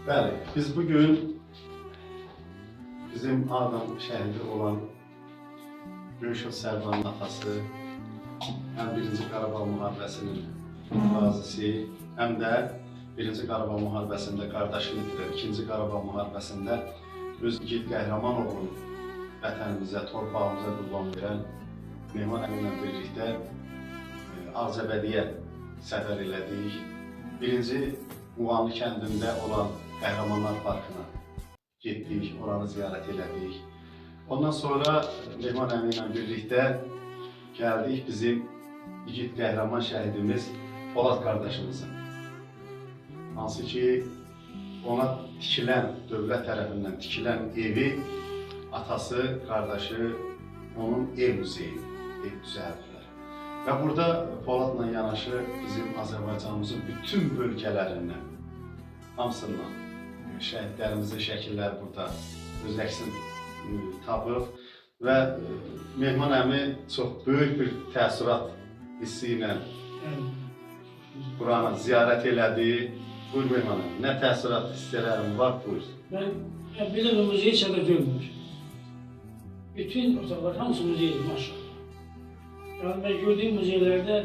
Bəli, biz bugün bizim Ağdam şəhidi olan Göyşov Sərvanın atası, həm Birinci Qarabağ müharibəsinin qazisi, həm də Birinci Qarabağ müharibəsində qardaşını itirən, İkinci Qarabağ müharibəsində öz igid qəhrəman oğlunu vətənimizə, torpağımıza qurban verən Mehman əmi ilə birlikdə Ağcabədiyə səfər elədik. Birinci Muğanlı kəndində olan Qəhrəmanlar Parkına getdik, oranı ziyarət elədik. Ondan sonra Mehman əmi ilə birlikdə gəldik bizim igid qəhrəman şəhidimiz Polad qardaşımızın. Hansı ki ona tikilən, dövlət tərəfindən tikilən evi atası, qardaşı onun ev muzeyi ev düzəldilər. Və burada Poladla yanaşı bizim Azərbaycanımızın bütün bölgələrindən, hamısından şəhidlərimizin şəkilləri burada öz əksini tapıb və Mehman əmi çox böyük bir təəssürat hissi ilə buranı ziyarət elədi. Buyur Mehman əmi, nə təəssürat hissələrin var, buyur. Ben belə bir muzeyi heç yerdə görməmişəm. Bütün otaqlar hamısı muzeydir maşallah. Yəni mən gördüyüm muzeylərdə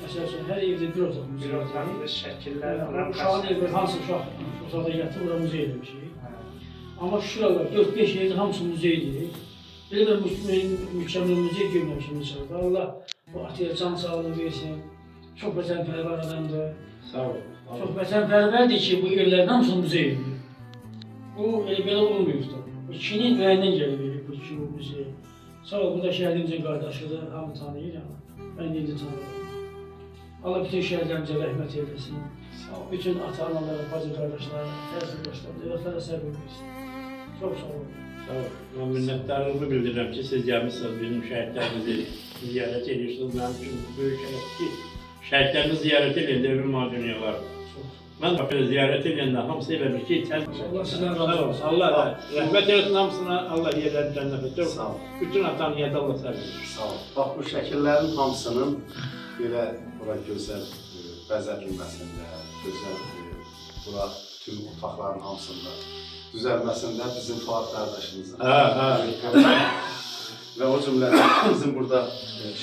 məsəl üçün hər evdə bir otaq muzey. Bir otaqlı şəkillər, Yəni, uşağın evi hansı uşaq otaqda yatır, ora muzey eləmişik. Amma şuralar 4-5 yerdə hamısı muzeydir. Belə bir mükəmməl muzey görməmişəm heç yerdə. Allah o ataya can sağlığı versin. Çox vətənpərvər adamdır. Sağ ol. Çox vətənpərvərdir ki, bu yerlərin hamısı muzey edir. Bu elə belə olmayıb da. Bu kişinin ürəyindən gəlir bu ki, bu muzey. Sağ ol, bu da şəhidimizin qardaşıdır, hamı tanıyır amma mən də indi tanıyıram. Allah bütün şəhidlərimizə rəhmət eylesin. Sağ ol. Bütün ata-analara, bacı qardaşlara, təyzə qardaşlara, övladlara səbir versin. Çox sağ olun. Sağ ol. Mən minnətdarlığımı bildirirəm ki, siz gəlmisiniz, bizim şəhidlərimizi ziyarət edirsiniz. Mənim üçün böyük şərəf ki, şəhidlərimizi ziyarət edəndə ölüm dünyalar. Çox. Mən də belə ziyarət edəndə hamısı elə bil ki, Allah sizdən razı olsun. Allah rəhmət eylesin hamısına, Allah yerlərini cənnət etsin. Sağ ol. Bütün atanın yedi Allah səbir versin. Sağ ol. Bax bu şəkillərin hamısının belə bura gözəl bəzədilməsində, gözəl bura bütün otaqların hamısında düzəlməsində bizim Fuad qardaşımızın. Hə, hə. Və o cümlədən bizim burada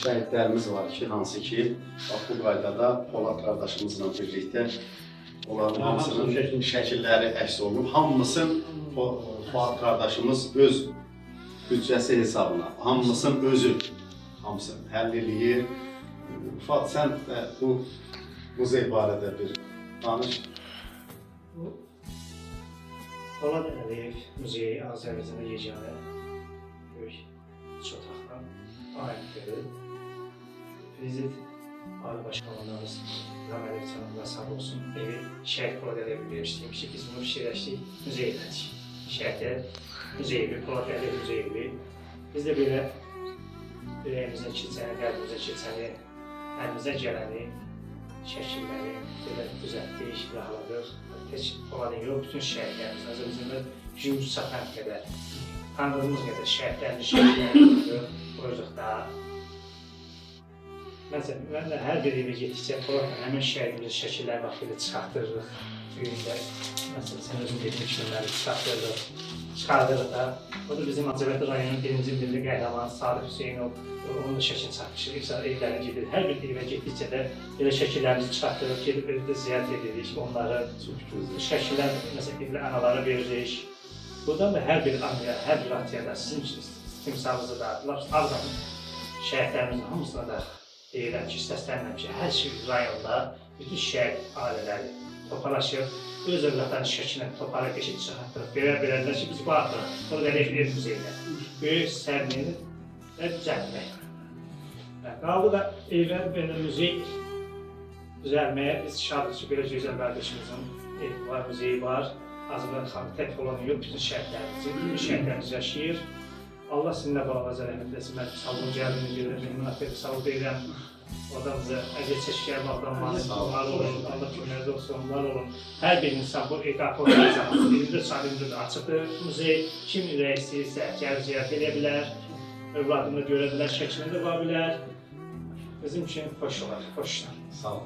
şəhidlərimiz var ki, hansı ki, bax bu qaydada Polad qardaşımızla birlikdə onların Ha, hamısının hamısının şəkli. şəkilləri əks olunub. Hamısının Fuad qardaşımız öz büdcəsi hesabına, hamısının özü hamısını həll eləyir. Fuad, sən də bu muzey barədə bir danış. Bu Polad Əliyev muzeyi Azərbaycanda yeganə böyük üç otaqlı aiddir. Prezident Ali Baş Komandanımız İlham Əliyev cənablar sağ olsun, evi Şəhid Polad Əliyev vermişdik. Biz bunu fikirləşdik, muzey elədik. Şəhidlər muzey evi, Polad Əliyev muzey evi. Biz də belə ürəyimizə keçəni, qəlbimizə keçəni, əlimizə gələni, şəkilləri belə düzəltdik, rahatladıq. Tək Poladın yox, bütün şəhidlərimiz, Azərbaycanda gücümüz çatan qədər, tanıdığımız qədər şəhidlərin şəkillərini qoyduq da. Məsələn, mən də hər bir evə getdikcə Poladla həmin şəhidimizin şəkilləri bax belə çıxartdırırıq düyündə. Məsələn, sən özün dediyин kimi çıxartdırırıq, çıxardırıq da. O da bizim Ağcabədi rayonunun birinci milli qəhrəmanı Sadiq Hüseynov, onun da şəklini çatmışıq. İnsan evlərə gedir. Hər bir evə getdikcə də belə şəkillərimizi çıxartdırıb, gedib evdə ziyarət edirik onları. Çox gözəl. Şəkillər, məsələn, evlə analara veririk. Buradan da hər bir anaya, hər bir ataya da sizin timsalınızı da, lap Ağdam şəhidlərimizin hamısına da deyirəm ki, səslənirəm ki, hər şey rayonda bütün şəhid ailələri toparlaşır, öz övladlarının şəklini toparlayıb eşit çıxartdırıb, belə-belələr ki, biz bu artıq Polad Əliyev ev muzeyinə böyük sərmiyəni və düzəltmək. Qaldı da evə belə muzey düzəlməyə biz şadıq ki, belə gözəl qardaşımızın evi var, muzeyi var. Azərbaycan xalqı tək olan yox, bütün şəhidlərimizin, bütün şəhidlərimiz yaşayır. Allah sizinlə balaca rəhmət eləsin. Mən sağ olun, gəldiyiniz görə Mehman Atəyev sağ ol deyirəm. Oradan bizə əziyyət çəkən Ağdam Sağ var olun, Allah köməyiniz olsun, var olun. Hər bir insan bu qapı zaman 24 saat 24 açıqdır. Muzey kim ürək istəyirsə gəlib ziyarət edə bilər, övladını görə bilər, şəklini də qala bilər. Bizim üçün xoş olar, xoş. Sağ ol.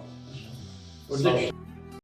Burada Sağ ol.